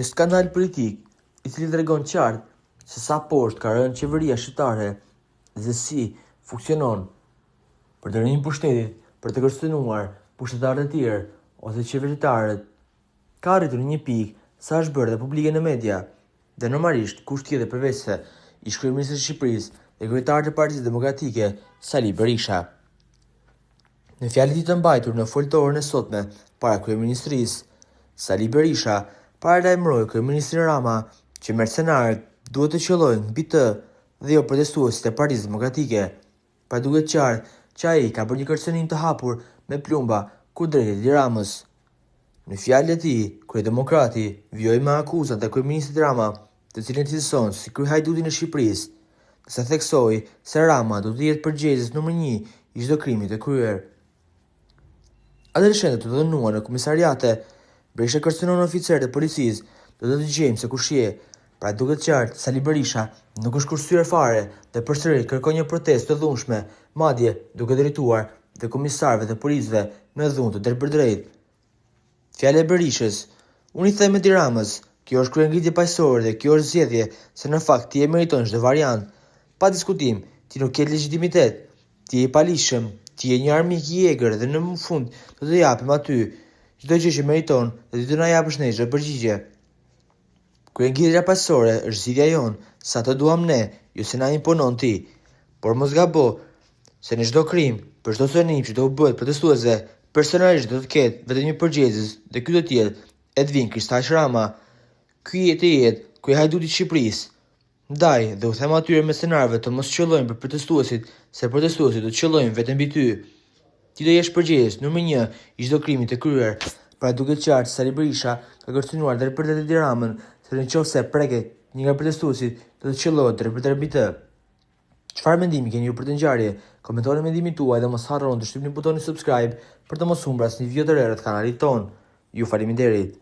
Një skandal politik i cili tregon qartë se sa poshtë ka rënë qeveria shqiptare dhe se si funksionon përdorimi i pushtetit për të kërcënuar pushtetarët e tjerë ose qeveritarët ka arritur në një pikë sa është bërë dhe publike në media. Dhe normalisht kush tjetër përveçse ish-kryeministrit të Shqipërisë dhe kryetarit të Partisë Demokratike, Sali Berisha. Në fjalën e tij të mbajtur në foltoren e sotme para kryeministrisë, Sali Berisha paralajmëroi kryeministrin Rama që mercenarët duhet të qëllojnë mbi të dhe jo protestuesit e Partisë Demokratike. Pra duket qartë që ai ka bërë një kërcënim të hapur me plumba kundrejt Edi Ramës. Në fjalën e tij, kryedemokrati vijoi me akuza ndaj kryeministrit Rama, të cilin e cilëson si kryehajdutin e Shqipërisë, ndërsa theksoi se Rama do të jetë përgjegjës numër një i çdo krimi të kryer. Adoleshentët u dhunuan në komisariate, Berisha kërcënon oficerët e policisë, do të të gjejmë se kush je. Pra duket qartë, Sali Berisha nuk është kursyer fare dhe përsëri kërkon një protestë të dhunshme, madje duke drejtuar dhe komisarëve dhe policëve me dhunë të drejtpërdrejtë. Fjala e Berishës, Unë i them Edi Ramës, kjo është kryengritje paqësore dhe kjo është zgjedhje, se në fakt ti e meriton çdo variant. Pa diskutim, ti nuk ke legjitimitet, ti je i paligjshëm, ti je një armik i egër dhe në fund do të japim aty çdo gjë që meriton dhe ti do na japësh ne çdo përgjigje. Kryengritja paqësore është zgjidhja jonë, se atë duam ne, jo se na imponon ti. Por mos gabo, se në çdo krim, për çdo cënim që do u bëhet protestuesve, personalisht do të ketë vetëm një përgjegjës dhe ky do të jetë Edvin Kristaq Rama. Ky të jetë kryehajduti i Shqipërisë. Ndaj, dhe u them atyre mercenarëve të mos qëllojnë për protestuesit, se protestuesit do të qëllojnë vetëm mbi ty. Ti do jesh përgjegjës numër një i çdo krimi të kryer. Pra duket qartë Sali Berisha ka kërcënuar drejtpërdrejt Edi Ramën se në qoftë se preket një nga protestuesit do të qëllohet drejtpërdrejt mbi të. Çfarë mendimi keni ju për këtë ngjarje? Komentoni mendimin tuaj dhe mos harroni të shtypni butonin subscribe për të mos humbur asnjë video të re rreth kanalit tonë. Ju faleminderit!